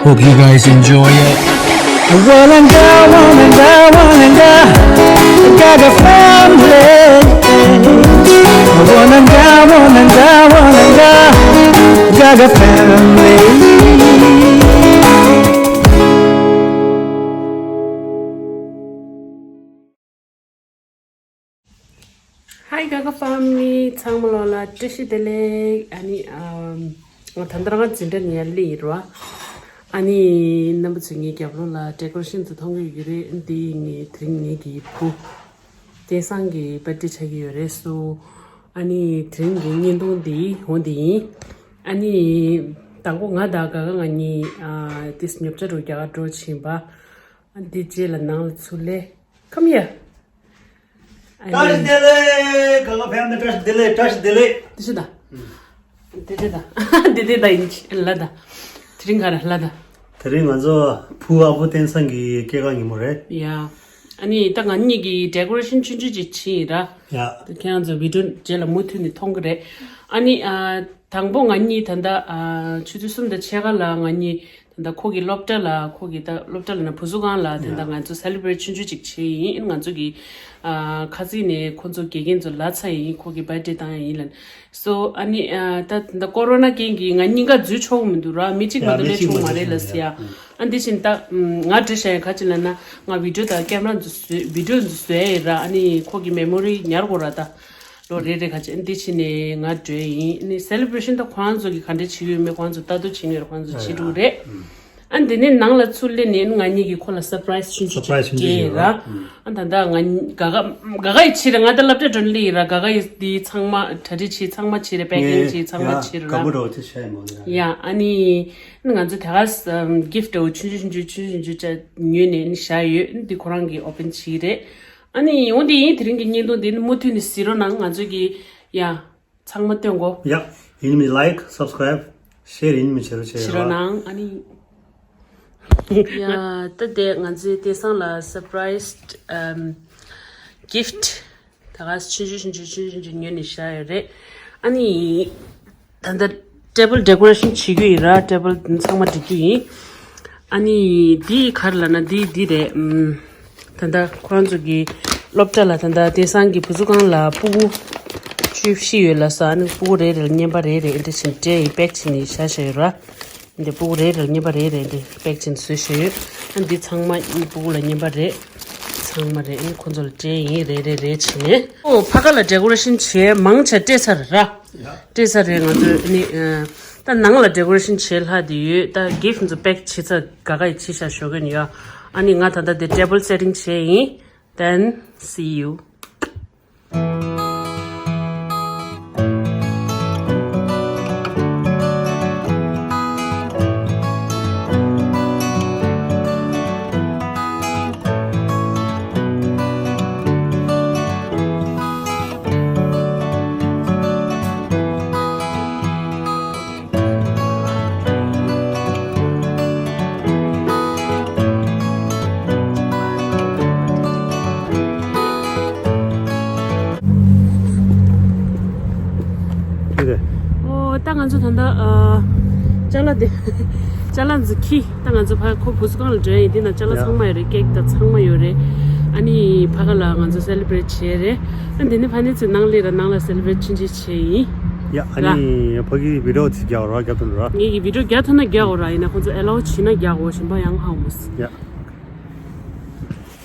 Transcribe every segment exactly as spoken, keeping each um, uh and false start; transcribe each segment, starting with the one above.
Hope you guys enjoy it. Wananga, wananga, wananga, Gaga family. Wananga, wananga, wananga, Gaga family. Hi Gaga family, ཚང་མ་ལོ་ལ་བཀྲ་ཤིས་བདེ་ལེགས། ཨ་ནི་ཨམ། ང་ད་ལྟ་རང་འཛིན་གྲྭ་ནས་ཡར་སླེབས་ཡིན་རོ། ཨ་ནི་རྣམ་པ་ཚོས་ངའི་རྒྱབ་ལོགས་ལ་ཌེ་ཀོ་རེ་ཤན་ཚོ་མཐོང་གི་ཡོད་ཀྱི་རེད། འདི་ངའི་དེ་རིང་ངེད་ཀྱི་བུ་བསྟན་སངས་ཀྱི་བར་ཐི་ཌེ་ཆགས་ཀྱི་ཡོད་རེད་སོ། ཨ་ནི་དེ་རིང་གི་བརྙན་ཐུང་འདི་འོ་འདི་ཡིན། ཨ་ནི་དང་པོ་ང་དང་ག་ག་ང་གཉིས་ཨ་ཏིས་ཉོ་ཆ་རུ་རྒྱ་གར་འགྲོ་ཕྱིན་པ། ཨ་འདི་རྗེས་ལ་ནང་ལ་ཚུར་སླེབས། Come here. བཀྲ་ཤིས་བདེ་ལེགས། ག་ག་ཕན་ནི་བཀྲ་ཤིས་བདེ་ལེགས། བཀྲ་ཤིས་བདེ་ལེགས། དེ་ཤི་ད། དེ་དེ་ད། དེ་དེ་ད་ཡིན་ལ་ད། དེ་རིང་ག་ར་ལ་ད། དེ་རིང་ང་ཚོ་བུ་ཨ་བུ་བསྟན་སངས་ཀྱི་སྐྱེས་སྐར་ཉིན་མོ་རེད། ཡ། ཨ་ནི་ད་ང་གཉིས་ཀྱི་ཌེ་ཀོ་རེ་ཤན་ཆུང་ཆུང་ཅིག་ཕྱིན་ཡིན་ར། ཡ། ད་ཁྱེད་རང་ཚོ་བི་ཌི་ཡོ་རྗེས་ལ་མུ་མཐུད་ནས་མཐོང་གི་རེད། ཨ་ནི་ཨ། དང་པོ་ང་གཉིས་ད་ལྟ་ཨ། ཆུ་ཚོད་གསུམ་དང་ཕྱེད་ཀ་ལ་ང་གཉིས་ད་ལྟ་ཁོ་གི་སློབ་གྲྭ་ལ་ཁོ་གི་ད་སློབ་གྲྭ་ལ་ན་བུ་གསོ་ཁང་ལ་ད་ལྟ་ང་ཚོ་སེ་ལི་བྷི་རེཊ་ཆུང་ཆུང་ཅིག་བྱས་ཡིན། ང་ཚོ་གི་ཨ། ཁ་སང་ནས་ཁོ་ཚོ་དགེ་རྒན་ཚོ་ལབ་ཚར་ཡིན། ཁོ་གི་བར་ཐི་ཌེ་བཏང་ཡ་ཡིན་ལབ་ནས་སོ། ཨ་ནི་ཨ། ད་ད་ལྟ་ཀོ་རོ་ན་རྐྱེན་གྱིས་ང་གཉིས་ཀ་འཛུལ་ཆོག་གི་མི་འདུག་ར། མི་གཅིག་མ་གཏོགས་སླེབས་ཆོག་གི་མ་རེད་ལབ་ཟེར་ཡ། ཨ་འདི་བཞིན་ད་ང་འདྲི་བྱས་ཡ་ག་ཅི་ལབ་ན་ང་བི་ཌི་ཡོ་དང་ཀེམ་ར་འདི་བཟོས་བི་ཌི་ཡོ་འདི་བཟོས་ཡ་ཡིན་ར། ཨ་ནི་ཁོ་གི་མེ་མོ་རི་ཉར་དགོས་ར་ད། ལོ་རེ་རེ་ཁ་ཅིག་འདི་ཕྱིན་ནས་ང་འགྲོ་ཡིན། ནི་སེ་ལི་བྷི་རེ་ཤན་ད་ཁོ་རང་ཚོ་གི་ག་འདྲ་བྱེད་ཀྱི་ཡོད་མེད་ཁོ་རང་ཚོ་ལྟ་རྟོག་བྱེད་ཀྱི་ཡོད་རེད། ཁོ་རང་ཚོ་བྱེད་འགྲོ་གི་རེད། ཨ་འདི་ནས་ནང་ལ་ཚུར་སླེབས་ནས་ང་གཉིས་ཀྱིས་ཁོ་ལ་སར་པ་རའི་སི་ཆུང་ཆུང་ཅིག་སྤྲད་ཡིན་ར། ཨ་ད་ད་ང་གཉིས་ག་ག་ག་ག་ཡི་ཕྱིར་ར། ང་ད་སློབ་གྲྭ་འགྲོ་ནས་སླེབས་ཡིན་ར། ག་ག་ཡི་འདི་ཚང་མ་གྲ་སྒྲིག་བྱས། ཚང་མ་བྱས་རེད། པེ་ཀིང་བྱས། ཚང་མ་བྱས་རེད་ར། ཡ་ཨ་ནི་ང་ཚོ་ད་ག་གིཕ་ཊི་འདྲ་བོ་ཆུང་ཆུང་ཆུང་ཆུང་ཆུང་ཆུང་ཆུང་ཅིག་ཉོས་ནས་ནི་བཞག་ཡོད། འདི་ཁོ་རང་གིས་ཨོ་པན་བྱས་རེད། ཨ་ནི་འོ་འདི་ཡིན། དེ་རིང་གི་བརྙན་ཐུང་འདི་ནི་མུ་མཐུད་ནས་གཟིགས་རོགས་གནང་། ང་ཚོ་གི་ཡ་ཚང་མ་སྟོན་གོ། ཡ། ཡིན་མི་ལའིཀ་སབ་སི་ཀ་རའིབ་ཤེར་ཡིན་མི་བྱེད་རོགས་བྱེད་བྱེད་རོགས་རོགས། གནང་། ཨ་ནི་ཡ་ད་དེ་ང་ཚོའི་བསྟན་སངས་ལ་སར་པ་རའི་སི་ཨམ་གིཕ་ཊི་ད་ག་ཆུང་ཆུང་ཆུང་ཆུང་ཆུང་ཆུང་ཆུང་ཉོས་ནས་བཞག་ཡོད་རེད། ཨ་ནི་ད་ལྟ་ཊེ་བལ་ཌེ་ཀོ་རེ་ཤན་བྱེད་རྒྱུ་ཡིན་ར། ཊེ་བལ་འདི་ཚང་མ་སྒྲིག་རྒྱུ་ཡིན། ཨ་ནི་འདི་ག་རེ་ལབ་ན་འདི་འདི་རེད། ཨམ། ད་ལྟ་ཁོ་རང་ཚོ་གི་སློབ་གྲྭ་ལ་ད་ལྟ་བསྟན་སངས་ཀྱི་བུ་གསོ་ཁང་ལ་སྤུ་གུ་བཅུ་བཞི་ཡོད་ལབ་སོང་། ཨ་ནི་སྤུ་གུ་རེ་རེ་ལ་རྔན་པ་རེ་རེ་འདི་བྱས་ནས་སྤྲད་ཡིན། པེག་བྱས་ནས་བཞག་བཞག་ཡོད་ར། འདི་སྤུ་གུ་རེ་རེ་ལ་རྔན་པ་རེ་རེ་འདི་པེག་བྱས་ནས་བཟོས་བཞག་ཡོད། ཨ་འདི་ཚང་མ་སྤུ་གུ་ལ་རྔན་པ་རེད། ཚང་མ་རེད། ཨ་ནི་ཁོ་ཚོ་ལ་སྤྲད་ཡིན། རེ་རེ་རེ་བྱས་ནས། ཨོ་ཕ་ག་ལ་ཌེ་ཀོ་རེ་ཤན་བྱས། མང་ཆེ་སྤྲད་ཚར་ར། སྤྲད་ཚར་རེད། ང་ཚོས་ནི་ཨ་ད་ནང་ལ་ཌེ་ཀོ་རེ་ཤན་བྱས་ལྷག་དེ་ཡོད། ད་གིཕ་ཊི་ཚོ་པེག་བྱས་ཚར། ག་ག་ཡི་ཕྱི་ཤ་ཞོག་གི་ནི་ཡོད། ཨ་ནི་ང་ད་ལྟ་དེ་ཊེ་བལ་སེ་ཊིང་བྱས་ཡིན། Then see you. ཨོ་ད་ང་ཚོ་ད་ལྟ་ཨ་ཅ་ལག་དེ་ཅ་ལག་འཛུགས་ཁྱི། ད་ང་ཚོ་ཕ་ཁོ་བུ་གསོ་ཁང་ལ་འགྲོ་ཡ་ཡིན། དེ་ན་ཅ་ལག་ཚང་མ་ཡོད་རེད། ཀེག་དང་ཚང་མ་ཡོད་རེད། ཨ་ནི་ཕ་ག་ལ་ང་ཚོ་སེ་ལི་བྷི་རེཊ་བྱས་རེད། ཨ་འདི་ནི་ཕ་ནི་ཚོའི་ནང་ལས་ར་ནང་ལ་སེ་ལི་བྷི་རེཊ་ཆུང་ཆུང་བྱས་ཡིན། ཡ་ཨ་ནི་ཕ་གི་བི་ཌི་ཡོ་ཚིག་རྒྱག་རོགས། རྒྱག་ཐུབ་ན་རོགས། ངེད་ཀྱི་བི་ཌི་ཡོ་རྒྱག་ཐུབ་ན་རྒྱག་འོ་ར། ཡིན་ན་ཁོང་ཚོ་ཨེ་ལའོ་བྱས་ན་རྒྱག་འོ། གཞན་པ་ཡང་ཧ་མོ་སི། ཡ།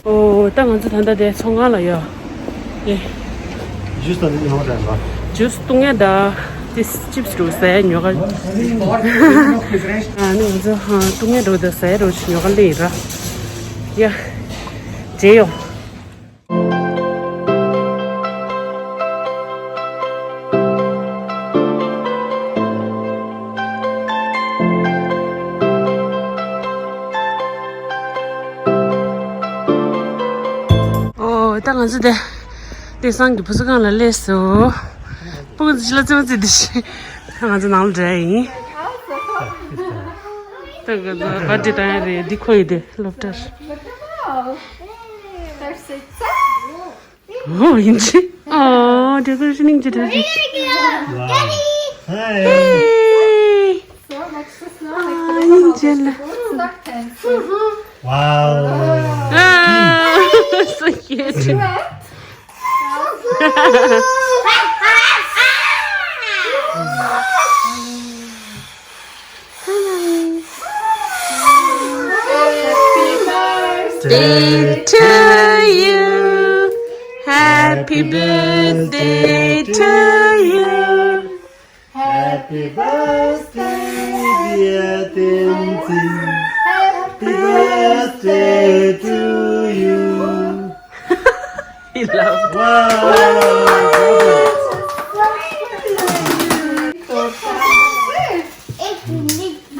ཨོ་ད་ང་ཚོ་ད་ལྟ་དེ་ཚོང་ཁང་ལ་ཡོད། ཨེ། ཇུས་དང་དེ་ཉོ་བ་དྲན་པ། ཇུས་བཏུང་ཡ་ད། དེ་ཅིབ་སི་རུ་ཟ་ཡ་ཉོ་ག་ཨ་ནི་ང་ཚོ་ཧ་བཏུང་ཡ་འགྲོ་ད་ཟ་ཡ་རུ་ཉོ་ག་ལེ་ར། ཡ། རྗེས་ཡོང་། ཨོ་ད་ང་ཚོ་དེ་བསྟན་སངས་ཀྱི་བུ་གསོ་ཁང་ལ་སླེབས་སོང་། སྤུ་གུ་ཚོ་ཅི་ལ་རྩེད་མོ་རྩེ་འདི་ཤི། ད་ང་ཚོ་ནང་ལ་འགྲོ་ཡ་ཡིན། ད་ང་ཚོ་པར་ཊི་བཏང་ཡ་རེད། འདི་ཁོ་ཡི་དེ་སློབ་གྲྭར། ཨོ་ཡིན་ཅི། ཨོ་ཌེ་ཀོ་རེ་ཤན་ཡིན་ཅི། ཌེ་ཀོ་རེ་ཤན། Hey. So much so snow. ཨ་ཡིན་ཅི་ལ། Wow. Ah, so cute. Happy birthday to you. Happy birthday to you. Happy birthday, dear Tenzin. Happy birthday to you. He loves. Wow.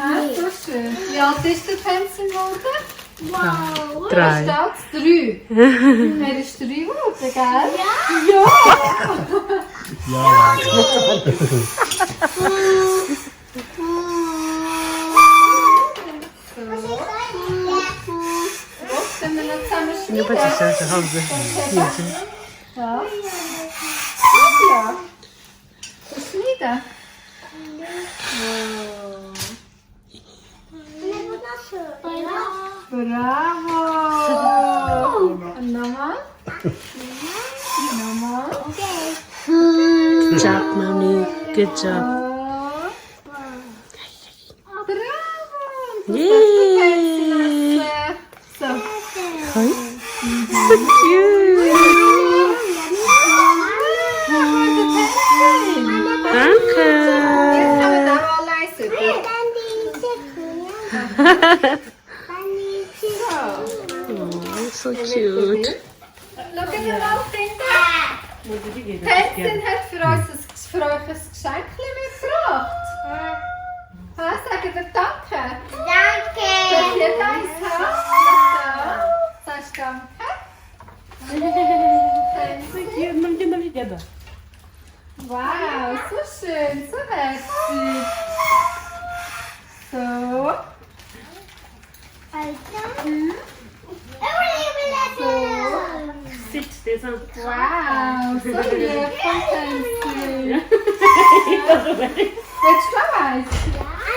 Ah, so schön. Wie alt ist der Tenzin heute? Wow. Drei. Er ist alt, drei. Er ist drei geworden, gell? Ja. Ja. Ja. So. Los, können wir noch zusammen schneiden? Ja. Ja. Schneiden. Wow. Bravo! Und nochmal? Nochmal? Good job, Mommy. Good job. Bravo! Und das Yay! Beste kannst du lassen. So. Hi. So cute. Danke. Jetzt kann man da mal leise. So. Oh, so cute. Schau mal, Kinder. Tenzin hat für uns ein, für euch ein Geschenk mitgebracht. Ha, sagt ihr Danke? Danke. Dass ihr da seid, ha? Sagst du Danke? Tenzin. Wow, so schön, so herzig. So. Mhm. So. Sit, there's a Wow, so beautiful, Tenzin. Willst du auch eins?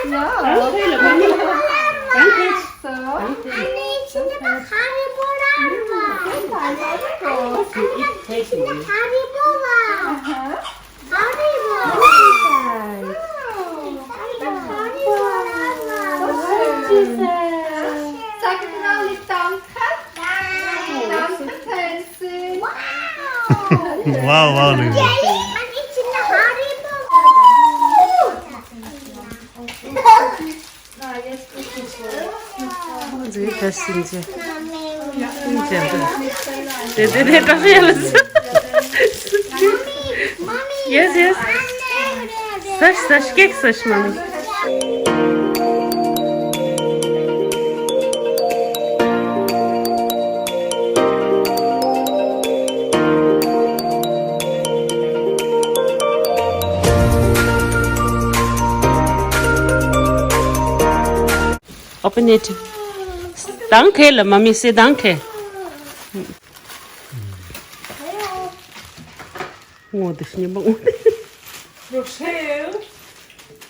Ja. Danke, Mami. Danke. So. Danke. Anne, içinde bak, Haribo var. Danke. Okay, it takes me. Haribo var. Aha. Sag mal Danke. Danke, Tenzin. Wow, wow, Lisa. Yes, yes. Sash, sash, cake, sash, mommy. Open it. Danke, la Mami, say danke. Oh, das ist nicht mehr. Rochelle.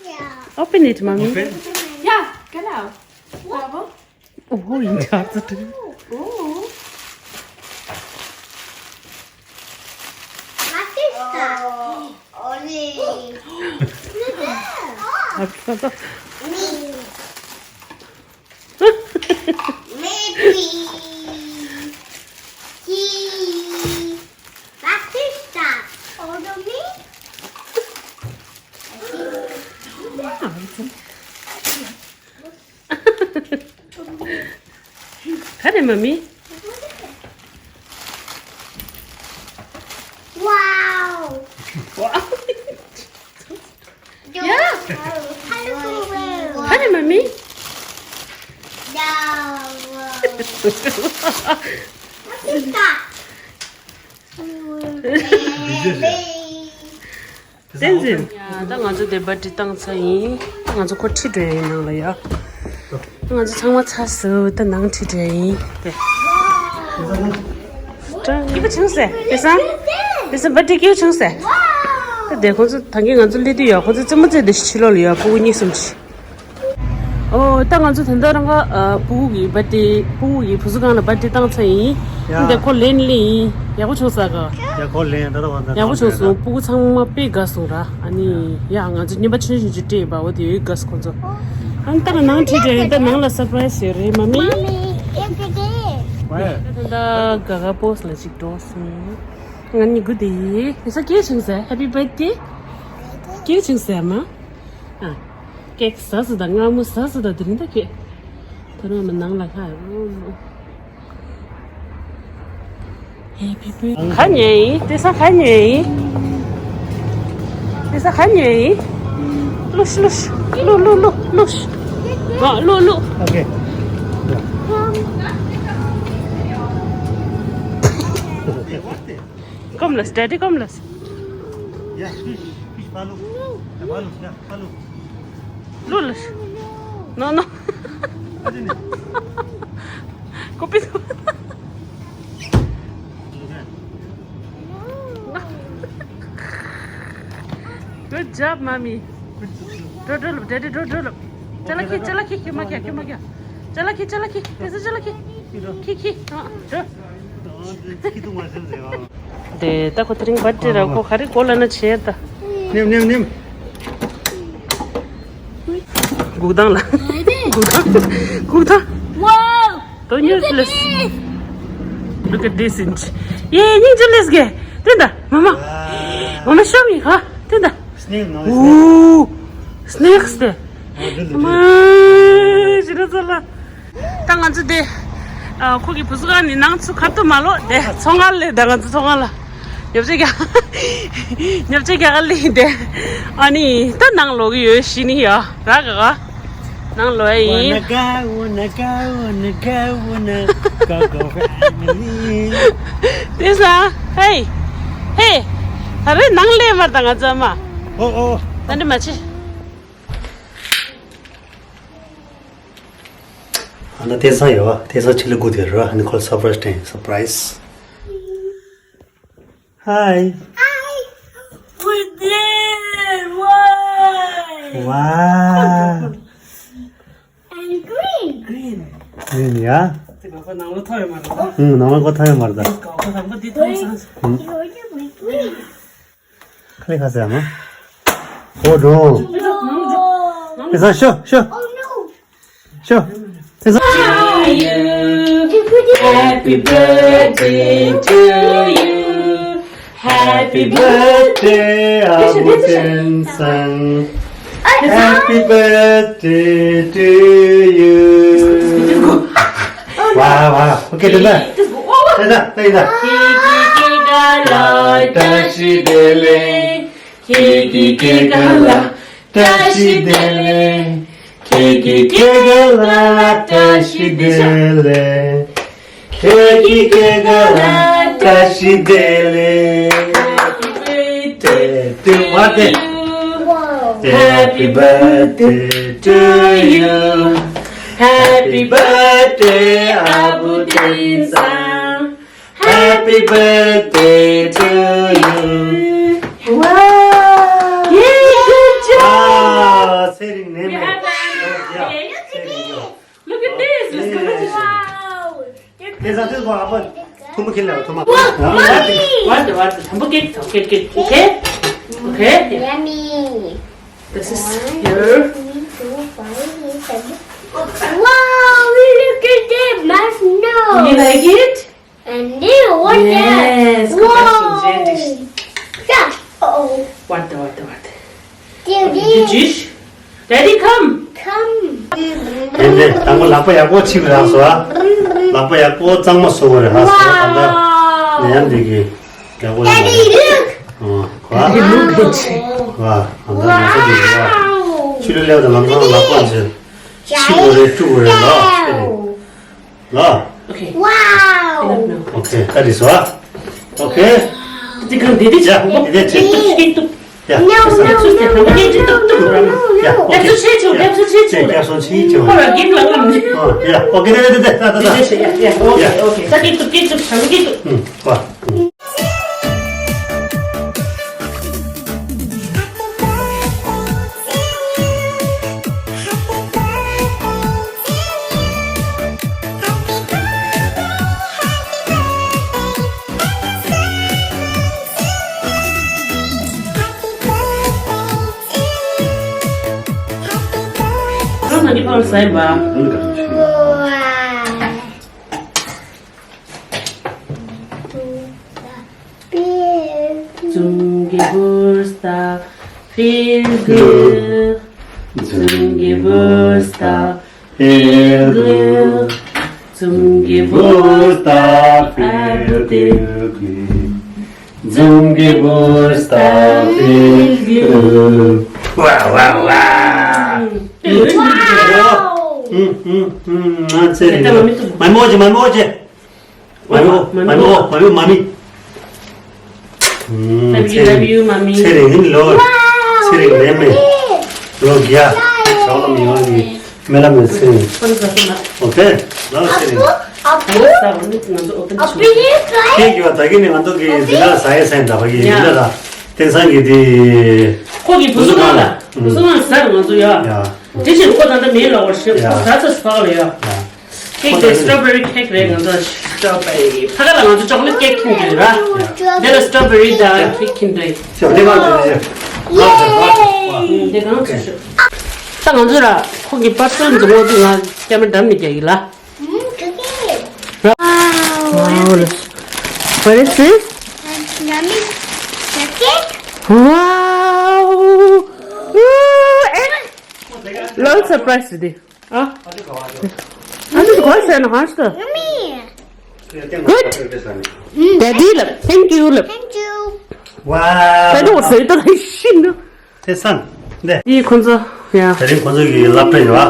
Ja. Open it, Mami. Open? Ja, genau. Bravo. Oh, in die Hand. Oh. Was ist das? Oh, oh nee. Was ist das? Maybe. He. Was ist das? Oder me? Wow. Hi, Mommy. Wow. Wow. Yeah. Hello, Mommy. What is that? Baby. བསྟན་འཛིན། ཡ། ད་ང་ཚོ་དེ་པར་ཊི་བཏང་ཚར་ཡིན། ད་ང་ཚོ་ཁོ་ཁྲིད་འགྲོ་ཡ་ཡིན་ནང་ལ་ཡ། ང་ཚོ་ཚང་མ་ཚར་སོང་། ད་ནང་ཁྲིད་འགྲོ་ཡ་ཡིན་དེ། སྐྱིད་པོ་བྱུང་ཟེར། བེ་སང་། བེ་སང་པར་ཊི་སྐྱིད་པོ་བྱུང་ཟེར། ད་དེ་ཁོ་ཚོ་ད་གིན་ང་ཚོ་སླེབས་དུས་ཡ། ཁོ་ཚོ་རྩེད་མོ་རྩེ་དེ་ཕྱི་ལོགས་ལ་ཡ། སྤུ་གུ་གཉིས་གསུམ་ཅིག་ཨོ། ད་ང་ཚོ་ད་ལྟ་རང་ག་ཨ། སྤུ་གུ་གི་བར་ཐི་ཌེ། སྤུ་གུ་གི་བུ་གཟུགས་སྒང་ལ་བར་ཐི་ཌེ་བཏང་ཚར་ཡིན། ཡ། འདི་ཁོ་ལེན་ལེན་ཡིན། ཡག་པོ་བྱུང་ས་ག་ཡ། ཁོ་ལེན་ད་ལྟ་བ་ད་ཡག་པོ་བྱུང་སོང་། སྤུ་གུ་ཚང་མ་དཔེ་དགའ་སོང་ར། ཨ་ནི་ཡ། ང་ཚོ་རྔན་པ་ཆུང་ཆུང་ཅིག་སྤྲད་པ་འོ་དེ་ཡོད་དགའ་སོང་ཁོ་ཚོ། ཨ་ནི་ད་ནང་ཁྲིད་དྲན་ད་ནང་ལ་སར་པ་རའི་ཛི་ཡོད་རེད་མ་མི། Mommy, if you did. What? ད་ལྟ་ག་ག་པོ་སི་ལ་ཅིག་འགྲོ་སོང་། ང་གཉིས་སྒུག་བསྡད་ཡིན། ཡིན་ས་སྐད་བྱུང་ཟེར། Happy birthday. སྐད་བྱུང་ཟེར་མ། ཨ། ཀེག་ཟ་ཟ་དང་མངར་མོ་ཟ་ཟ་དང་དེ་རིང་ད་ཁྱེད། ད་རུང་མ་ནང་ལ་ལྷག་ཡོང་། Happy birthday. ག་ཉལ་ཡིན། དེ་ས་ག་ཉལ་ཡིན། དེ་ས་ག་ཉལ་ཡིན། ལུས་ལུས་ལུས་ལུས་ལུས་ལུས། ཨ་ལུས་ལུས། Okay. Come, let's, daddy, come, let's. Yeah, fish, fish, follow. Yeah, follow, yeah, follow. Lulus. No, no. Kopi. Good job, mommy. Draw, draw, daddy, draw, draw. Chala khi, chala khi, khi ma kya, khi ma kya. Chala khi, chala khi, this is chala khi. Khi, khi. དེ་ད་ཁོ་དེ་རིང་བར་ཐི་ཌེ་ར། ཁོ་ག་རེ་གོ་ལ་ན་བྱས་ད། ནེམ་ནེམ་ནེམ། སྒུག་དང་ལ། སྒུག་དང་། སྒུག་དང་། Wow. Don't use this. Look at this inch. ཡེ་སྙིང་རྗེ་ལེས་གེ། དེ་ད་མ་མ། མ་མ་ཤོ་མི་ཁ། དེ་ད། Snake, no, it's snake. ཨོ། སི་ནེག་སི་དེ། ཨ་འདི་འདི་མ་འདི། ཞི་ར་ཚ་ལ། ད་ང་ཚོ་དེ། ཨ། ཁོ་གི་བུ་གཟུགས་ནི་ནང་ཚུད་ཁ་ཐུག་མ་ལོ་དེ་ཚོང་ཁང་ལས། ད་ང་ཚོ་ཚོང་ཁང་ལ་ཉོ་ཆ་རྒྱག་ཉོ་ཆ་རྒྱག་ག་ལས་དེ། ཨ་ནི་ད་ནང་ལོག་གི་ཡོད་ཤི་ནི་ཡ་ར་ག་ག་ནང་ལོག་ཡིན། Wanna go, wanna go, wanna go, wanna go, go family. དེ་ས། Hey, hey. ད་རེས་ནང་ལས་མར་ད་ང་ཚོ་མ། ཨོ་ཨོ། ད་འདི་མ་ཆེ། ཨ་ན་དེང་སང་ཡོད་བ། དེང་སང་ཕྱི་ལ་སྒུག་དེ་ར། ཨ་ནི་ཁོ་ལ་སར་པ་རའི་ཛི་སྤྲད། སར་པ་རའི་ཛི། Hi. Hi. We did. Wow. Wow. And green. Green. Green, yeah. དེ་ག་ཁོ་ནང་ལོགས་ཐོན་ཡོད་མ་རེད་ད། ཨུང་། ནང་ལོགས་ཁོ་ཐོན་ཡོད་མ་རེད་ད། དེ་ག་ཁོ་དང་པོ་འདི་ཐོན་སོང་། ཨུང་། Green. ཁ་ལི་ཁ་ཟེར་ན། ཨོ་འགྲོ། དེང་སང་ཤོ་ཤོ། ཤོ། དེང་སང་། Happy birthday to you. Happy birthday, ཨ་བུ་དེང་སང་། Happy birthday to you. ཝ་ཝ། ཨོ་ཁེ། དེ་ད། དེ་ད། དེ་ད། ཁྱེད་ཀྱི་སྐྱེས་སྐར་ལ་བཀྲ་ཤིས་བདེ་ལེགས། ཁྱེད་ཀྱི་སྐྱེས་སྐར་ལ་བཀྲ་ཤིས་བདེ་ལེགས། ཁྱེད་ཀྱི་སྐྱེས་སྐར་ལ་བཀྲ་ཤིས་བདེ་ལེགས། ཁྱེད་ཀྱི་སྐྱེས་སྐར་ལ་བཀྲ་ཤིས་བདེ་ལེགས། Happy birthday to you. Happy birthday to you. Happy birthday, ཨ་བུ་དེང་སང་། Happy birthday to you. Wow. Yay, good job. ཚེ་རིང་ནད་མེད། ཡ་ཚེ་རིང་ཡོད། Look at this. Let's go. Wow. དེ་ས་དེ་གོ་ཨ་ཕ་ཐུམ་པ་ཁྱེར་ལ་ཐུམ་པ། Mommy. What the, what the, what the, ཐུམ་པ་ཁྱེར། Okay, okay, okay. Okay. Yummy. This is here. One, two, three, four, five, six, seven. Wow, look at that, my snow. You like it? And then what? Yes, that? Wow. Congratulations. Yeah. Uh-oh. What the, what the, what the? Daddy. Daddy, come. Come. དེ་འདྲས་དང་པོ་ལག་པ་ཡག་པོ་ཕྱིས་པ་རག་སོང་ཨ། ལག་པ་ཡག་པོ་གཙང་མ་བཟོ་དགོས་རེད་ཧ་སོང་ཨ། ད་ལྟ་ནད་ཡམས་འདི་གི་ཡག་པོ་ཡོད་མ་རེད། ཨོ་གོ་ཨ། གོ་ཨ། ཨ་ད་ང་ཚོ་འདི་གོ་ཨ། ཕྱི་ལོགས་སླེབས་དང་ལམ་སང་ལག་པ་འཇལ། ཕྱི་དགོས་རེད། བཀྲུ་དགོས་རེད་ལ། ལ། Okay. Wow. Enough now. Okay, that is what? Okay. དེ་གང་དེ་དེ་ཡ་ཆགས་དེ་དེ་ཆགས། ཀེག་ཏུ། ཡ། No, no, no, no, no, no, no. ཡ། Okay. ཀེག་སོང་ཆེ་ཆེ་བ། ཀེག་སོང་ཆེ་ཆེ་བ། ཁོ་ལ་ཀེག་ལ་ལ་མི། ཨ། ཡ། Okay, དེ་དེ་དེ་དེ་ད་ད་ད། དེ་དེ་ཆེ་ཡ་ཡ། Okay, okay. ད་ཀེག་ཏུ་ཀེག་ཏུ་ཆང་ཀེག་ཏུ། ཨུ། ཀ། ཟ་ཡིན་པ། འཛུམ་གྱི་བུ་ས་ཕིལ་གི། འཛུམ་གྱི་བུ་ས་ཕིལ་གི། འཛུམ་གྱི་བུ་ས་ཕིལ་གི། འཛུམ་གྱི་བུ་ས་ཕིལ་གི། ཝ་ཝ་ཝ། ང་ཚེ་རིང་མ་མོ་ཅེ་མ་མོ་ཅེ། མ་མི་མ་མི་མ་མི་མ་མི། Love you, love you, mommy. ཚེ་རིང་ལོ། ཚེ་རིང་མེ་མེ། ལོ་རྒྱ། ཞའོ་ལམ་ཡོང་ནི་མེ་ལམ་ནས་ཚེ་རིང་། ཨོ་ཏེ། ལོ་ཚེ་རིང་། ཁྱེད་ཀྱིས་བ་ད་གིན་ནས་ང་ཚོ་གི་འཛིན་གྲྭ་ཟ་ཡས་ཟ་ཡས་འདྲ་བ་གི་འཛིན་གྲྭ་ལ་དེང་སང་གི་དེ། ཁོ་གི་བུ་གཟུགས་ཁང་ལ་བུ་གཟུགས་ཁང་ཟ་རུ་ང་ཚོ་ཡ། དེ་བཞིན་ཁོ་ད་ལྟ་མེ་ལོག་བར་ཞེས་ཁོ་ད་ཚོ་ཕ་ག་ལ་ཡ། ཁེག་དེ་སི་ཊོ་བེ་རི་ཁེག་རེད། ང་ཚོ་སི་ཊོ་བེ་རི་ཕ་ག་ལ་ང་ཚོ་ཅོག་ལེ་ཊི་ཁེག་ཁྱིམ་དུ་ར། འདི་ལ་སི་ཊོ་བེ་རི་དང་ཁེག་ཁྱིམ་དུ། ཞོག་འདི་གང་དུ་ཞོག་འདི་གང་དུ་ཞོག་ད་ང་ཚོ་ར་ཁོང་གི་པར་སེལ་འཛུགས་འོག་ཏུ་ང་ཀེ་མ་ར་འགྲམ་ནས་རྒྱག་གི་ལ། Wow. What is this? Yummy. The cake. Wow. Ooh, and little surprise today. ཨ། ཨ་ནི་གོ་ས་ན་ཧང་སྟོ། Yummy. Good. Daddy love. Thank you love. Thank you. Wow. ད་དུང་བཟོས་ད་ལ་ཤིན་ནོ། དེ་སང་། འདི། འདི་ཁོང་ཚོ་ཡ། དེ་རིང་ཁོང་ཚོ་གི་སློབ་གྲྭ་ཡོད།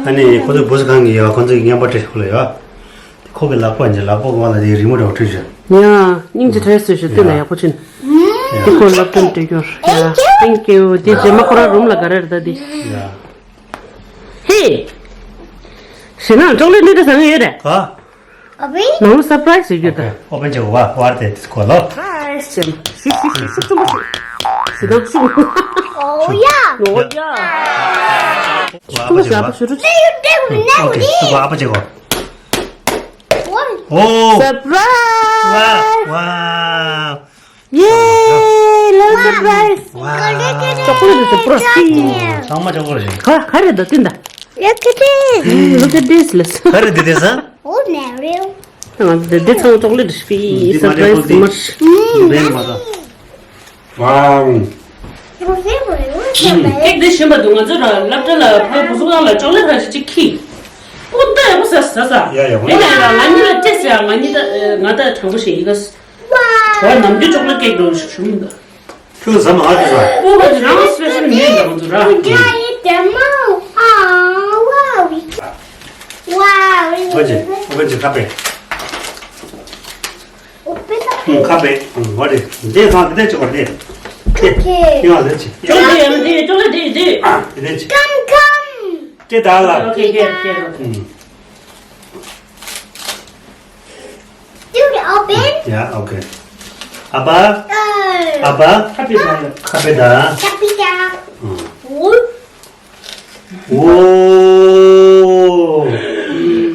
ཨ་ནི་ཁོང་ཚོ་བུ་གཟུགས་ཁང་གི་ཡོད། ཁོང་ཚོ་གི་རྔན་པ་སྤྲད་ཤོག་ལ་ཡོད། ཁོ་གི་ལག་པ་འཇི་ལག་པ་གོང་ལ་དེ་རི་མོ་འདྲ་བྲིས་ཤག་ཡ། སྙིང་རྗེ་ཐལ་སོས་ཤག་དེ་ལ་ཡག་པོ་ཕྱིན། དེ་ཁོ་སློབ་སྟོན་སྤྲད་རྒྱུར་ཡ། Thank you. དེ་རྗེས་མ་ཁོ་རང་རུམ་ལ་ག་རེ་རེད་ད་དེ། ཡ། ཧེ། ཞེ་ན་ཅོག་ལེ་ཊི་འདི་འདྲ་བཟང་ཡོད་རེད། ག་ཨ་བི། ནང་ལ་སར་པ་རའི་སི་ཞིག་ཡོད་ད། ཨོ་པན་བྱེད་དགོས་པ་བར་དེ་དིས་ཁོ་ལོ། སར་པ་རའི་སི་ཅན། ཤུག་ཤུག་ཤུག་ཤུག་ཆུང་པོ་ཞིག་ཞེ་ད་ཤུག་ཨོ་ཡ། ཨོ་ཡ། ཁོ་ལ་ཞག་པ་ཞུ་རུ། ཨོ་ཁེ། ཐུག་པ་ཨ་པ་བྱེད་དགོས། ཨོ། སར་པ་རའི་སི། ཝ་ཝ། ཡེ། ལ་སར་པ་རའི་སི། ཝ། ཅོག་ལེ་ཊི་སར་པ་རའི་སི། ཚང་མ་ཅོག་ལེ་ཊི་རེད། ག་ག་རེ་འདུག་དེ་འདྲ། Look at this. Look at this. Look at this. ག་རེ་འདི་དེ་ས། Oh, Mario. ང་འདི་འདི་ཚང་ཅོག་ལེ་ཊི་རེད་པས། འདི་སར་པ་རའི་སི་མ་རེད། འདི་མ་རེད། Wow. ཁེག་འདི་ཞིམ་པ་འདུག་ང་ཚོ་ར་སློབ་གྲྭ་ལ་ཕ་བུ་གཟུགས་ཁང་ལ་ཅོག་ལེ་ཊི་ར་ཞིག་ཅིག་ཁྱེར། ཨོ་ད་ཡག་པོ་ཟ་ཟ་ཟ། ཡ་ཡག་པོ། ཡིན་ན་ཡིན་ན་ང་གཉིས་ལ་སྤྲད་ཟེར་ང་གཉིས་ད་ང་ད་དྲང་པོ་ཞིག་ཡིན་ན། བ་ནམ་རྒྱུན་ཅོག་ལེ་ཊི་ཁེག་འདྲ་བོ་ཞིག་ཞུ་མི་འདུག་ཁྱོད་ཟ་མ་ཧ་ཅི་ར། ཨོ་བ་ཇི་རང་སི་པེ་ཤལ་མེད་འདྲ་བོ་འདུག་ར། Wow. Wow. ཨོ་ཅེ་ཨོ་ཅེ་ཁ་པེ། ཁ་པེ། ཨོ་རེད། འདི་ཚང་འདི་ཅོག་ལེ་ཊི། ཨོ་ཁེ། ཡང་ལེ་ཅི། ཅོག་ལེ་ཊི་ཡང་འདི་ཅོག་ལེ་ཊི་འདི། འདི་ཅི། Come, come. ཅེ་ད་ལ། ཨོ་ཁེ་ཁེ་ཁེ། Do you open? Yeah, okay. ཨ་ཕ། ཨ་ཕ། ཁ་པེ་ད། ཁ་པེ་ད། ཁ་པེ་ད། ཨོ།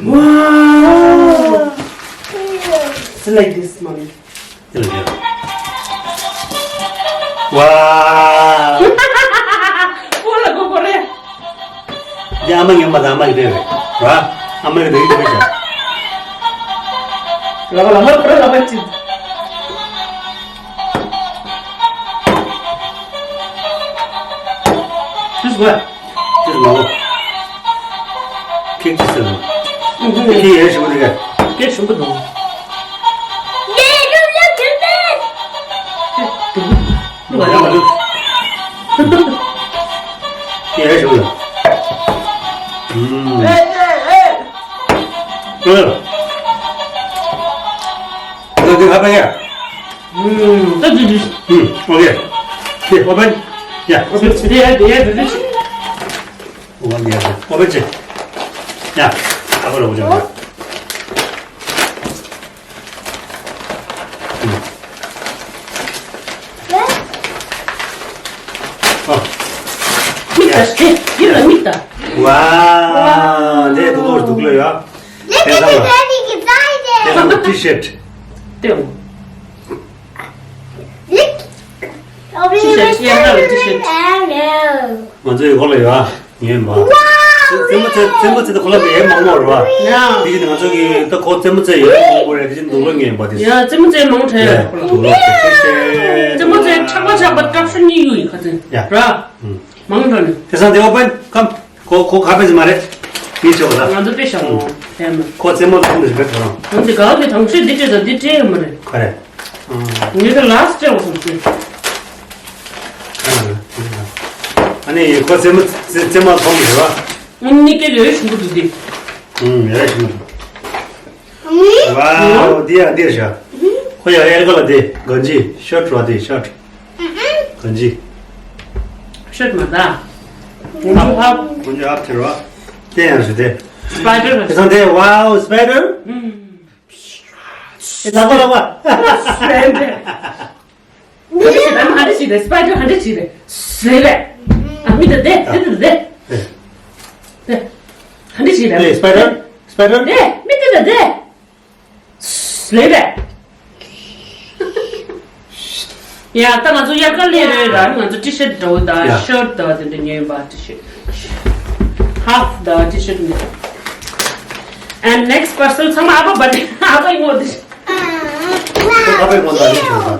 Wow. It's like this, mommy. Wow. ཁོ་ལ་ཁོ་ཁོ་རེད། འདི་ཨ་མ་ངན་པ་དང་ཨ་མ་གི་རེད་རེད། ར། ཨ་མ་གི་རེད་རེད་བྱ། ལ་བ་ལ་མ་ཁོ་ར་ལ་བ་ཅི། ཅི་ཟེར་བ། ཅི་ཟེར་མ་གོ། ཁེག་ཅི་ཟེར་ནོ། ཁེག་ཡས་ཞིམ་པོ་འདུག་གས། ཁེག་ཞིམ་པོ་འདུག་ཡ་ཡ་མ་འདུག་ཡ་ཡ་ཞུ་ཡ། ཨུམ། ཨུམ། ད་འདི་ཧ་པ་ཡ། ཨུམ། ད་འདི་འདི། ཨུམ། ཨོ་ཁེ། ཁེ་ཨོ་པན། ཡ། ཨོ་པན་ཡ་ཡ་འདི་འདི། ཨོ་པན་ཡ། ཨོ་པན་ཅི། ཡ། ཨ་ཕ་རོ་བོ་ཅི། མིག་ལྟ། དེ་ཡིན་ལ་མིག་ལྟ། ཝའོ། འདི་སྡུག་ལོ་སྡུག་ལོ་ཡ། Look at the baby beside it. དེ་ཚང་མ་ཊི་ཤར་ཊི། དེ་འོ། Look. Over here. T-shirt, yeah, another T-shirt. Oh no. ང་ཚོའི་འོག་ལ་ཡོད་ཨ། ངའི་མ། Wow, རྩེད་མོ་རྩེ་རྩེད་མོ་རྩེ་དུས་ཁོ་ལ་ཡས་མང་མོ་རེད་བ། ཡ། དེ་བཞིན་ང་ཚོ་གི་ད་ཁོ་རྩེད་མོ་རྩེ་ཡས་མང་པོ་རེད། དེ་བཞིན་དུག་ལོག་ངན་པ་དེ། ཡ་རྩེད་མོ་རྩེ་མང་དྲགས་ཡ་ཁོ་ལ། དུག་ལོག་དེ་ཆེ་ཆེ། རྩེད་མོ་རྩེ་ཆག་པ་ཆག་པ་སྐྲག་ཤོར་གཉིས་ཡོད་ཡིན་ཁ་ཚན། ཡ། ར། ཨུམ། མང་དྲགས་ནི། དེ་སང་དེ་བ་པན་ཁམ། ཁོ་ཁོ་ཁ་པེ་ཟི་མ་རེད། མི་ཆོག་ད། ང་ཚོ་དཔེ་ཤ་མོ། དེ་མོ། ཁོ་རྩེད་མོ་ལ་ཁོང་དུ་ཞིག་པེ་ཐོ་རང་། ང་ཚོ་གའོ་དེ་དང་ཤོས་འདི་སྤྲད་དང་འདི་སྤྲད་ཡོད་མ་རེད། ཁ་རེད། ངས་ད་ལཱ་སི་སྤྲད་བ་སོང་ཚེ། ཨ་ནི་ཁོ་རྩེད་མོ་རྩེད་མོ་ཐོང་གི་རེད་བ། ཨུམ་གཉིས་ཀའི་ཡོད་ཞུ་གི་འདུག་དེ། ཨུམ་ཡོད་ཞུ་གི་འདུག་ཝའོ། འདི་ཡ་འདི་ཡ་ཤ། ཁོ་ཡ་ཨེར་ག་ལ་དེ་གོན་ཅི་ཤར་བྲོ་དེ་ཤར། གོན་ཅི། ཤར་མ་ད། གོན་ཅི་ཧབ། གོན་ཅི་ཧབ་ཁྱེར་བ། དེ་ཡང་ཞུ་དེ། སྤའི་ཌར། དེ་སང་དེ་ཝའོ་སྤའི་ཌར། ཨུམ། ཨེ་ལག་པ་ལག་པ། སྤའི་ཌར། ཧ་འདྲ་ཞིག་རེད། སྤའི་ཌར་ཧ་འདྲ་ཞིག་རེད། ཟེར་རེད། ཨ་མི་དེ་དེ་དེ་དེ་དེ། དེ། ཧ་འདྲ་ཞིག་རེད། ཨེ་སྤའི་ཌར། སྤའི་ཌར། དེ་མི་དེ་དེ་དེ། ཟེར་རེད། ཡ་ད་ང་ཚོ་དབྱར་ཁ་སླེབས་རེད་ར། ང་ཚོ་ཊི་ཤར་ཊི་འདྲ་བོ་དང་ཤར་ཊི་དང་དེ་འདྲ་ཉོས་པ། ཊི་ཤར་ཊི་ཧབ་དང་ཊི་ཤར་ཊི་ནི། And next person ཚང་མ་ཨ་ཕ་བར་ཐི་ཨ་ཕ་ཡིན་ངོ་དེ། ཁོ་ཁ་པའི་ངོ་ལ་ཡིན་ཆོག་ད།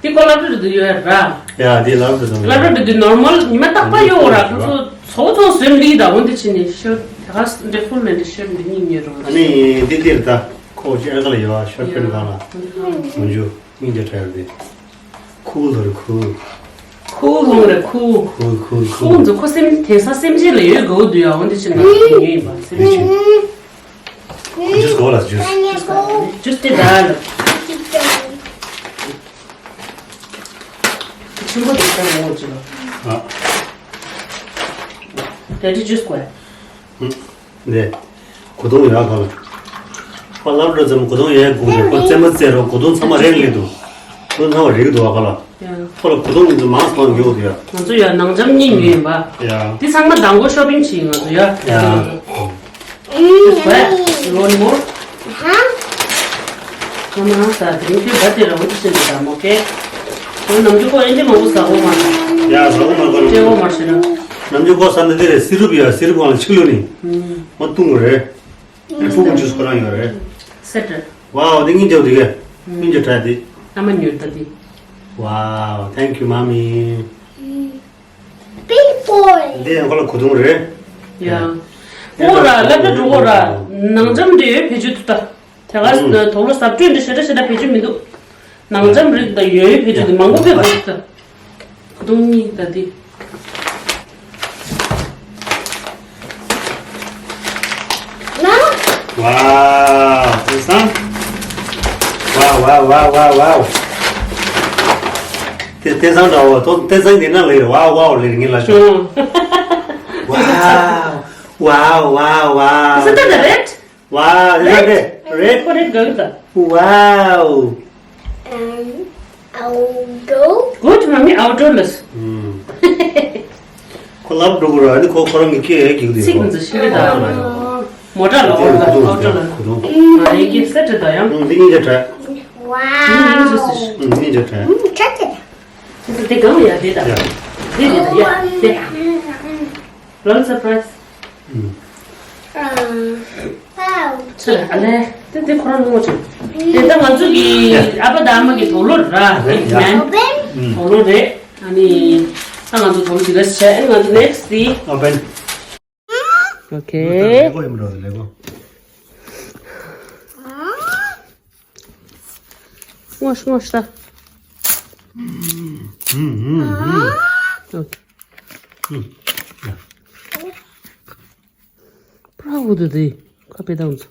འདི་ཁོ་སློབ་གྲྭ་འགྲོ་དུས་ཡོད་ར། ཡ་འདི་སློབ་གྲྭ་འགྲོ་དུས། སློབ་གྲྭ་འགྲོ་དུས་ནོར་མལ་ཉི་མ་རྟག་པར་ཡོད་ར། ཁོ་ཚོ་ཚོགས་ཚོགས་ཟོན་འདི་དང་འོན་ཏེ་ཕྱིན་ནས་ཤོར་ཊི་དེ་ག་འདྲ་ཕུལ་མེད་འདྲ་ཤོར་ཊི་འདི་གཉིས་ཉོས་རོགས། ཨ་ནི་འདི་འདིར་ད་ཁོ་ཅི་ཨེ་ག་ལ་ཡོད་ཤོར་ཊི་ཕེན་ག་ལ་མ་འཇུ་སྙིང་རྗེ་ཕྲ་ཡོད་འདི། ཁུལ་ལོ་རེ་ཁུལ། ཁུལ་ལོ་རེ་ཁུལ། ཁུལ་ཁུལ་ཁུལ། ཁུལ་འཛུགས་ཁོ་སེམས་དེང་སང་སེམས་ཅན་ལ་ཡོད་དགོས་འདུག་ཡ། འོན་ཏེ་ཕྱིན་ན་ཉོས་ཡིན་པ་སེམས་ཅན། ཇུས་གོ་ལ་ཇུས། ཇུས་དེ་ད་ལ། ཆུན་པོ་དེ་ལྟར་ངོ་ཅི་ལ། ཨ། དེ་དེ་ཇུས་གོ་ཡ། ཨུ། འདི། གོས་ཐུང་ཡག་ག་ལ། ཁོ་སློབ་གྲྭ་ཙམ་གོས་ཐུང་ཡག་དགོས་རེད། ཁོ་རྩེད་མོ་རྩེ་རོགས་གོས་ཐུང་ཚང་མ་རེག་ལེ་འདུག་གོས་ཐུང་ཚང་མ་རེག་འདུག་ཨ་ག་ལ། ཡ། ཁོ་ལ་གོས་ཐུང་འདི་ཚོ་མང་ཙམ་ཡོད་འདུག་ཡ། ང་ཚོ་ཡ་ནང་འཇམ་གཉིས་ཉོས་ཡིན་པ། ཡ། འདི་ཚང་མ་དང་པོ་ཤོ་པིང་བྱས་ཡིན་ང་ཚོ་ཡ། ཡ། This one more. Huh? ཁ་མ་ས་དེ་རིང་ཁྱོད་བ་དེ་ར་འོ་དེ་ཤེས་འདུག་དམ། ཨོ་ཀེ། ཁོང་ནམ་རྒྱུན་ཁོ་ཨེ་འདྲ་མང་པོ་ཟ་གོ་མ་རེད། ཡ་ཟ་གོ་མ་གོ་རེད། སྤྲད་གོ་མ་ཤེས་ན། ནམ་རྒྱུན་ཁོ་ཟ་ནི་དེ་རེད། སི་རུབ་ཡ་སི་རུབ་གང་ལ་ཆིག་ལོ་ནི། ཨུམ། མ་བཏུང་གོ་རེད། ཨེ་ཕུ་གུ་ཇུས་ཁོ་རང་ཡོད་རེད། སེ་ཏྲ། ཝའོ་དེ་སྙིང་རྗེ་པོ་དེ་གས། སྙིང་རྗེ་དྲགས་དེ། ཨ་མ་ཉོས་ད་དེ། Wow, thank you, mommy. Big boy. འདི་ཡང་ཁོ་ལ་གོས་ཐུང་རེད། ཡ། ཨོ་ར་སློབ་གྲྭ་འགྲོ་གོ་ར། ནང་འཇམ་འདྲ་ཡོད་བེད་སྤྱོད་ཐུབ་ད། དེ་ག་དོག་ལོ་ཟབ་སྤྲོས་འདྲ་ཞེ་དྲག་ཞེ་དྲག་བེད་སྤྱོད་མི་འདུག་ནང་འཇམ་རིགས་དང་ཡོད་ཡོད་བེད་སྤྱོད་དེ་མང་པོ་བེད་སྤྱོད་ཐུབ་ད། གོས་ཐུང་གཉིས་ད་འདི། Wow, དེང་སང་། Wow, wow, wow, wow, wow. དེ་དེང་སང་འདྲ་བོ། དོ་དེང་སང་འདི་ན་ལེ་རེ། Wow, wow, ལེ་རེ་ངེད་ལ་ཤོག Wow, wow, wow, wow. Is it the red? Wow, is that red? Red? What red goes? Wow. And outdoor. Good, mommy, outdoor ལས། ཁོ་ལབ་འགྲོ་གི་ར། ཨ་ནི་ཁོ་ཁོ་རང་གི་སྐད་ཀྱིས་འདི་ཚིག་འདི་ཤི་གི་ད། མོ་ཊ་ལ་ཨའུ་ཊོར་ལ། ཨའུ་ཊོར་ལ། གོས་ཐུང་། མ་ཡིན་གྱི་སེ་ཏྲ་ད་ཡང་། ཨུམ། འདི་སྙིང་རྗེ་དྲགས། Wow. ཨུམ། སྙིང་རྗེ་དྲགས། ཨུམ། ཆ་ཆེ། འདི་གང་ཡ་དེ་ད། ཡ། དེ་དེ་ད་ཡ་དེ། Royal surprise. ཨུམ། Wow. ཚེ་ཨ་ལེ། དེ་དེ་ཁོ་རང་ལོངས་ཆེ། དེ་ད་ང་ཚོ་གི་ཨ་ཕ་དང་ཨ་མ་གི་དུག་ལོག་ར། ཡ། ཨུམ། དུག་ལོག་རེད། ཨ་ནི་ད་ང་ཚོ་དུག་ལོག་དེ་ག་ཆེ། ཨ་ནི་ང་ཚོ་next དེ། Open. Okay. ལེ་གོ་ཡིན་འགྲོ་ལེ་གོ། ངོ་ཤ་ངོ་ཤ་ད། ཨུམ་ཨུམ་ཨུམ། Okay. ཨུམ། ཡ། པྲ་བུ་དུ་དེ་ཁ་པེ་དང་ཚོ།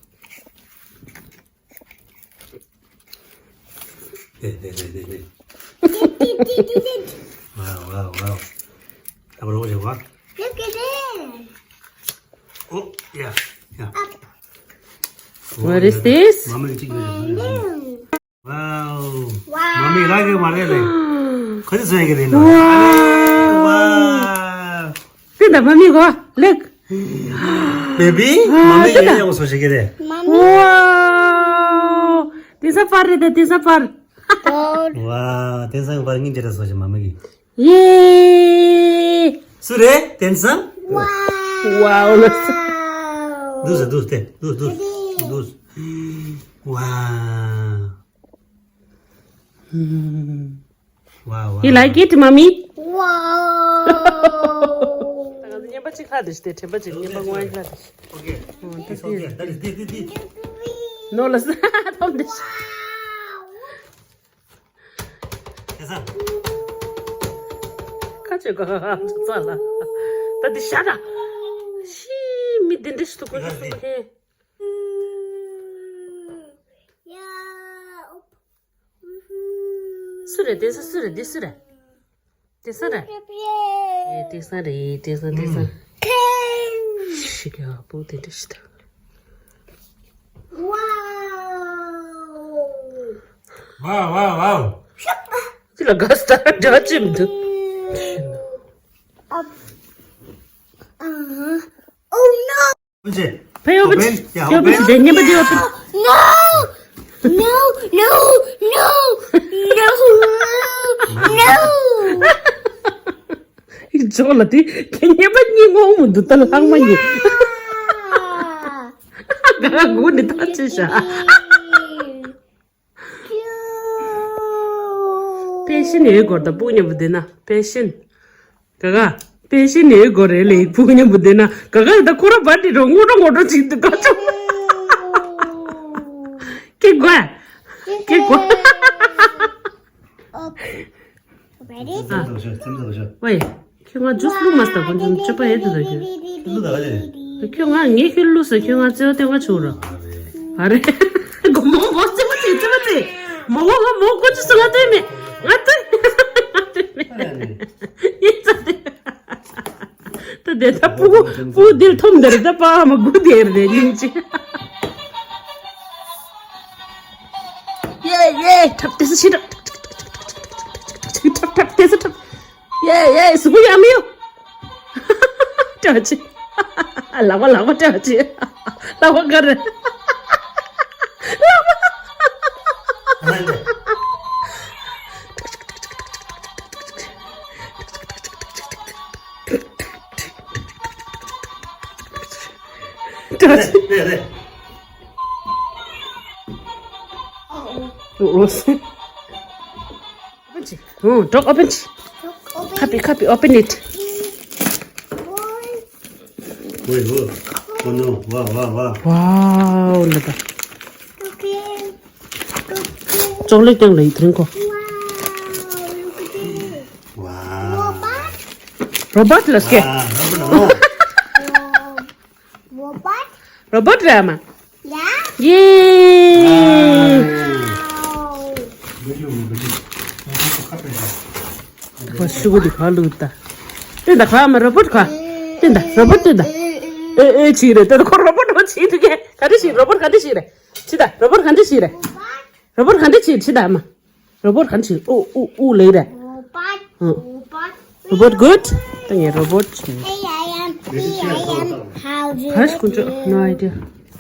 དེ་དེ་དེ་དེ་དེ། Wow, wow, wow. ད་བར་བ་ཞིག་བ། Look at this. Oh, yeah, yeah. What is this? མ་མི་གཅིག་ཡོད། Wow. Wow. མ་མི་རག་གི་མ་རེད་ལེ། ཁ་ཅིག་བཟོས་ཀྱི་རེད་ལ། Wow. Wow. དེ་ད་མ་མི་གོ་ལེགས། Baby, wow, མ་མི་དེ་ད་ཡག་ཡག་པོ་བཟོ་ཤེས་ཀྱི་རེད། Wow. དེ་ས་པར་རེད་ད། དེ་ས་པར། ཝ། དེང་སང་བར་ངན་ཅི་ར་སོ་ཞིག་མ་མ་གི། ཡེ། སུ་རེད་དེང་སང་། ཝའོ་ལ། དུས་སུ་དུས་དེ་དུས་དུས་དུས། ཝ། ཝ་ཝ། You like it, mommy? Wow. ད་ང་ཚོ་བརྙན་པ་གཅིག་ལྷག་དེ་ཞིག་དེ་དྲན་པ་གཅིག་བརྙན་པ་དངོས་ལྷག་དེ་ཞིག Okay. Okay, that is this, this, this. ནོ་ལ་ས་ཐོམ་དེ་ཞིག་ཁ་ཆེ་ག་ཚ་ལ། ད་འདི་ཤ་ད། ཤི་མི་འདི་འདྲ་ཞིག་ཏུ་གོ་ཚུལ་སོང་ཧེ། སུ་རེད་དེ་ས་སུ་རེད་འདི་སུ་རེད། དེ་ས་རེད། ཨེ་དེ་ས་རེད་དེ་ས་དེ་ས། ཤི་ག་པོ་དེ་འདྲ་ཞིག་ད། Wow. Wow, wow, wow. ཅི་ལ་ག་སྟ་འདྲ་ཅིམ་དུ། Uh-huh. Oh no. Open it. ཕ་ཡོ་པི་ཅི། Open. Yeah, ཡོ་པི་ཅི། open. དེ་ཉེ་པ་དེ་ཡོ་པི། No. No, no, no, no, no. ཨི་ཇོ་ལ་དེ་དེ་ཉེ་པ་གཉིས་ངོ་མོ་འདུག་ད་ལྷག་མ་གཉིས། Yeah. ག་ག་གུ་ནི་ད་ཅི་ཤ། པེ་ཤིན་ཡོད་སྐོར་དང་སྤུ་ཉམས་པོ་དེ་ན་པེ་ཤིན། ག་ག་པེ་ཤིན་ཡོད་སྐོར་རེད་ལེ་སྤུ་ཉམས་པོ་དེ་ན་ག་ག་ད་ཁོ་ར་བ་དེ་རོ་ངོ་རོ་ངོ་རོ་ཅིག་འདུག་ག་ཅོ། ཀེ་གོ། ཀེ་གོ། Ready? ཨ། ཙམ་ཙམ་ཞོ། ཝེ། ཁྱོད་ང་ཇུས་བླུགས་མ་སྟབས་ཀུན་འཇོམས་སྤྱོད་པ་ཡོད་དུ་ད་ཁྱོད། བླུགས་ད་ག་ལེ། ཁྱོད་ང་ངས་ཁྱོད་བླུགས་ཟེར་ཁྱོད་ང་བརྩེ་བ་སྟེར་ག་བྱུང་ར། ཨ་རེ། མོ་མོ་བརྩེ་བ་སྟེར་བརྩེ་བ་སྟེར། མོ་མོ་ང་མོ་ཀུན་ཅི་སུ་ང་སྟེར་མེད། ང་སྟེར་མེད། ཡིན་ཙང་སྟེར། ད་དེ་ད་སྤུ་གུ་སྤུ་གུ་འདིར་འཐོམ་འདིར་ད་པ་མ་དགུ་དེར་རེད་སྙིང་རྗེ། ཡེ་ཡེ་ཁྲབ་དེ་སུ་ཤི་ཁྲབ། ཁྲབ་ཁྲབ་དེ་སུ་ཁྲབ། ཡེ་ཡེ་སུ་གུ་ཡ་མི་ཡོ། ཏྲ་ཅི། ལག་པ་ལག་པ་ཏྲ་ཅི། ལག་པ་ག་རེ། ལག་པ། ཏྲ་ཅི། རེད་རེད། འོ་སེ། Open it. Oh, don't open it. Don't open. Copy, copy, open it. Wait, look. Oh no, wow, wow, wow. Wow, look at. Okay. Okay. ཅོག་ལེ་ཀྱང་ལ་ཡི་ཐིང་ཁོ། Wow, look at this. Wow. Robot? Robot ལ་སྐད། Wow, robot, robot. Robot? Robot རེད་མ། Yeah. ཡེ། Wow. ཁོ་ཤུ་གུ་འདི་ག་ལུག་ད། དེ་ད་ག་མ་རོ་བོ་ཊི་ག། དེ་ད་རོ་བོ་ཊི་དེ་ད། ཨེ་ཨེ་ཅི་རེད་དེ་ད་ཁོ་རོ་བོ་ཊི་ཅི་འདུག་གས། ག་འདྲ་ཞིག་རོ་བོ་ཊི་ག་འདྲ་ཞིག་རེད། ཅི་ད་རོ་བོ་ཊི་ག་འདྲ་ཞིག་རེད། རོ་བོ་ཊི་ག་འདྲ་ཞིག་ཅི་ད་མ། རོ་བོ་ཊི་ག་འདྲ་ཞིག་ཨུ་ཨུ་ཨུ་ལེ་རེད། Robot. ཨུ། Robot. Robot good? ད་ངས་རོ་བོ་ཊི། Hey, I am, hey, I am. How do you ཕར་སྐུ་མཆོག do? No idea.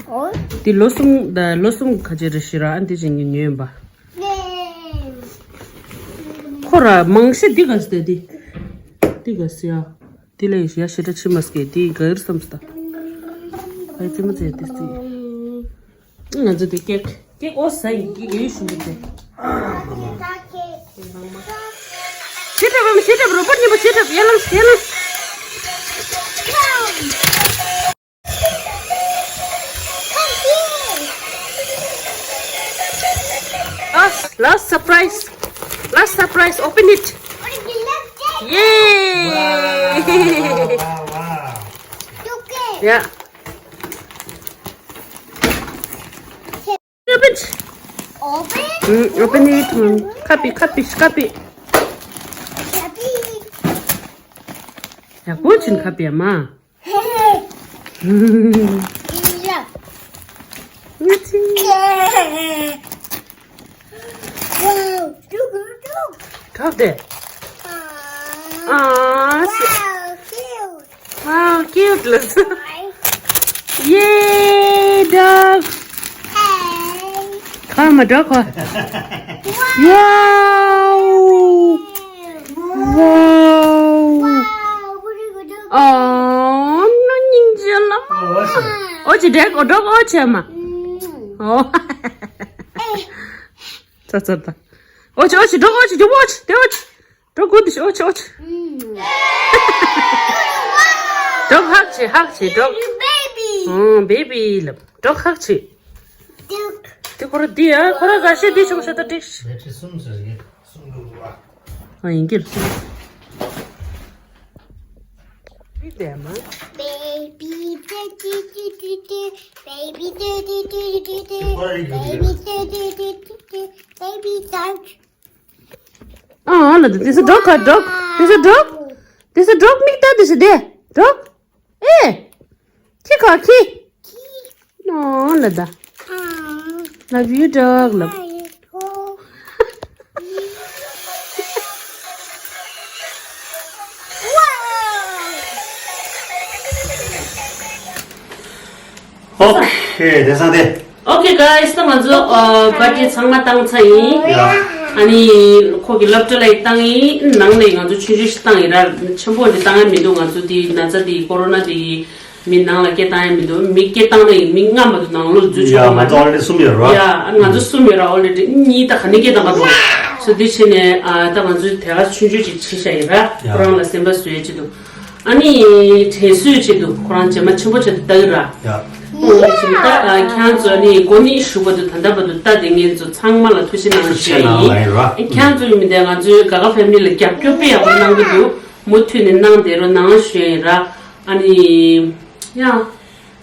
འོ། འདི་ལོ་གསུམ་ད་ལོ་གསུམ་ཁ་ཅིག་རེ་ཞིག་ར་ཨ་འདི་ཅིག་ངས་ཉོས་ཡིན་པ། ཁོ་ར་མང་ཤས་འདི་ག་སི་ད་འདི། འདི་ག་སི་ཡ། འདི་ལ་ཡ་ཞེ་དྲག་ཕྱི་མ་སྐད་འདི་ག་རེ་བསམ་སི་ད། ཨ་ཙི་མ་ཙི་འདི་སི། ང་ཚོ་འདི་ཀེག་ཀེག་འོ་ཟ་ཡིན་ཀེག་ཡོད་ཞུ་འདི་ཏེ། ཤེས་ཐབས་བམ་ཤེས་ཐབས་རོ་བོ་ཊི་ཉིན་པ་ཤེས་ཐབས་ཡ་ལམ་ཡ་ལམ། Ah, last surprise. Last surprise. Open it. Yay! Wow, wow, wow. Yeah. Open it. Open? Mm, open it. Mm. Copy, copy, copy. Copy. ཡག་པོ་ཅིག་ཁ་པེ་མ། ཐོབ་དེ། ཨ། Wow, cute. Wow, cute ལགས། Yay, dog. Hey. ཁ་མ་འགྲོ་ཁོ། Wow. Wow! Wow! ཨོ། ནོ་སྙིང་རྗེ་ལ་མ། ཨོ་ཅི་འདྲ་ཨོ་འགྲོ་ཨོ་ཆེ་མ། ཨོ། ཙ་ཙ་ད། ཨོ་ཅི་ཨོ་ཅི་འགྲོ་ཨོ་ཅི་འགྲོ་ཨོ་ཅི་དེ་ཨོ་ཅི། འགྲོ་དགོས་འདི་ཨོ་ཅི་ཨོ་ཅི། འགྲོ་ཧག་ཆེ་ཧག་ཆེ་འགྲོ། ཨོ་བེ་བི་ལབ། འགྲོ་ཧག་ཆེ། དེ་ཁོ་ར་འདི་ཨ་ཁོ་ར་ག་ཤེད་འདི་ཆུང་ཤ་ད་འགྲིག་ཤི། མེ་ཁྲི་གསུམ་ཟེར་གི་གསུམ་འདུག་བ། ཨ་ཡིན་གྱི་རེད། འདི་དེ་མ། Baby do do do do do, baby do do do do do, baby do do do do do, baby shark. ཨ་ལ་དེ་སུ་འགྲོ་ག་འགྲོ། དེ་སུ་འགྲོ། དེ་སུ་འགྲོ་མིག་ལྟ་དེ་སུ་དེ་འགྲོ། ཨེ། ཁྱི་ག་ཁྱི། ཨ་ལ་ད། Love you dog ལབ། ཨོ་ཁེ། དེ་སང་དེ། Okay guys, ད་ང་ཚོ་ཨ་པར་ཊི་ཚང་མ་བཏང་ཚར་ཡིན། ཡ། ཨ་ནི་ཁོ་གི་སློབ་གྲྭ་ལ་བཏང་ཡིན། ནང་ནས་ང་ཚོ་ཆུང་ཆུང་ཞིག་བཏང་ཡིན་ར། ཆེན་པོ་འདི་བཏང་ཡ་མི་འདུག་ང་ཚོ་འདི་ན་ཚ་འདི་ཀོ་རོ་ན་འདི་མི་ནང་ལ་སྐད་བཏང་ཡ་མི་འདུག་མི་སྐད་བཏང་ན་ཡིན་མི་ལྔ་མ་གཏོགས་ནང་ལོགས་འཛུལ་ཆོག་ཡ་གི་མ་ང་ཚོ་རེད། already གསུམ་ཡོད་ར། ཡ་ང་ཚོ་གསུམ་ཡོད་ར། already གཉིས་ད་ག་ནས་སྐད་བཏང་ག་འདུག་སོ་འདི་བྱས་ནས་ཨ་ད་ང་ཚོའི་དེ་ག་ཆུང་ཆུང་ཅིག་བྱས་བཞག་ཡིན་ར། ཡ། ཁོ་རང་ལ་སེམས་པ་བཟོ་ཡ་ཅིག་འདུག་ཨ་ནི་དྲན་གསོའི་ཆེད་དུ་ཁོ་རང་རྗེས་མ་ཆེན་པོ་ཆེད་དུ་ལྟ་གི་ར། ཡ། ཨོ་ད་ཨ་ཁྱེད་ཚོ་ནི་གོ་གནས་ཞུ་བར་དུ་ད་ལྟ་བར་དུ་ལྟ་བསྡད་མཁན་ཚོ་ཚང་མ་ལ་ཐུགས་རྗེ་གནང་ཞུ་ཡ་ཡིན། ཁྱེད་ཚོ་ཡིན་མི་འདས་ང་ཚོའི་ག་ག་ཕེ་མི་ལི་ལ་རྒྱབ་སྐྱོར་དཔེ་ཡག་པོ་གནང་གི་འདུག་མུ་མཐུད་ནས་གནང་བསྡད་རོགས་གནང་ཞུ་ཡ་ཡིན་ར། ཨ་ནི་ཡ།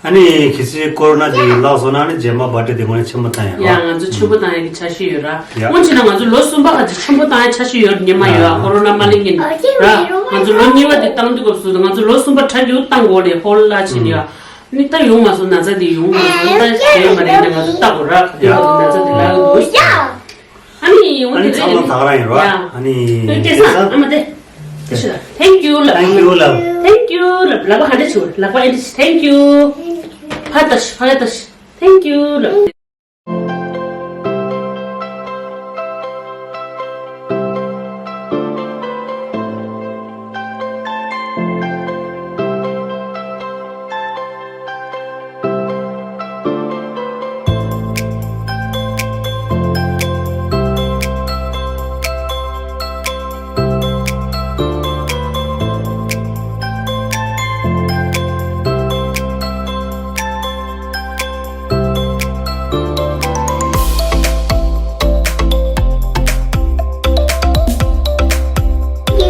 ཨ་ནི་གལ་སྲིད་ཀོ་རོ་ན་དེ་ལགས་སོང་ན་ཨ་ནི་རྗེས་མ་པར་ཊི་དེ་ངོས་ནས་ཆེན་པོ་བཏང་ཡ་རོགས། ཡ་ང་ཚོ་ཆེན་པོ་བཏང་ཡ་གི་འཆར་གཞི་ཡོད་ར། ཡ། སྔོན་ཆད་ན་ང་ཚོ་ལོ་གསུམ་པ་ཁ་ཅིག་ཆེན་པོ་བཏང་ཡ་འཆར་གཞི་ཡོད་ཉེ་མ་ཡོད་ཨ། ཡ། ཀོ་རོ་ན་མ་སླེབས་སྔོན་ར། ང་ཚོ་ལོ་གཉིས་པ་དེ་བཏང་དུས་སྐབས་སུ་ང་ཚོ་ལོ་གསུམ་པ་གྲ་རྒྱུག་བཏང་དགོས་ནས་ཧོལ་ལ་བྱས་ནས་ཡ། ནི་ད་ཡོང་མ་སོང་ན་ཚ་དེ་ཡོང་མ་སོང་ད་ཞེས་མ་རེད་ནས་ང་ཚོ་ལྟ་དགོས་ར། ཁ་ཐུག་ན་ཚ་དེ་ལ་ཡོང་དགོས། ཨ་ནི་ཡོང་ཨ་ནི་དེ་ཚང་མ་རེད་ད་ག་རང་ཡིན་ར། ཡ། ཨ་ནི་ཨེ་སྐལ་བཟང་ཨ་མ་དེ། དེ་ཤི་ད། Thank you ལབ། Thank you ལབ། Thank you ལབ། ལག་པ་ག་འདྲ་བྱེད། ལག་པ་ཨེ་འདྲ་བྱེད། Thank you ཕ་ལྟ་ཤི་ཕ་ལྟ་ཤི། Thank you ལབ།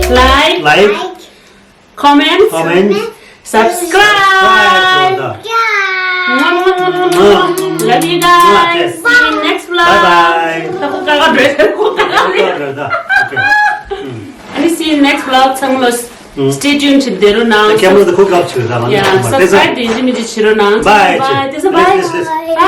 Like, like, comment, comment, subscribe. Subscribe. Mwah, mwah, mwah, mwah. Love you guys. Mwah. See you next vlog. Bye bye. ད་ཁོ་ཀ་ཀ་འགྲོ་ཡ་ཁོ་ཀ་ཀ་རེད། ཀ་ཀ་འགྲོ་ད། Okay. ཨ་ནི་see you next vlog ཚང་མ་ལོ། ཨུ། Stay tuned བྱེད་བསྡད་རོགས་གནང་། ཀེམ་ར་དེ་ཁོ་ཀ་བྱེད་ར་མ་ཡ་ནི་ཁོ་མ་དེ་ཚ། Subscribe དེ་ཡིན་གཅིག་མིན་གཅིག་བྱེད་རོགས་གནང་། Bye. Bye. This is bye. Yes, yes, yes. Bye.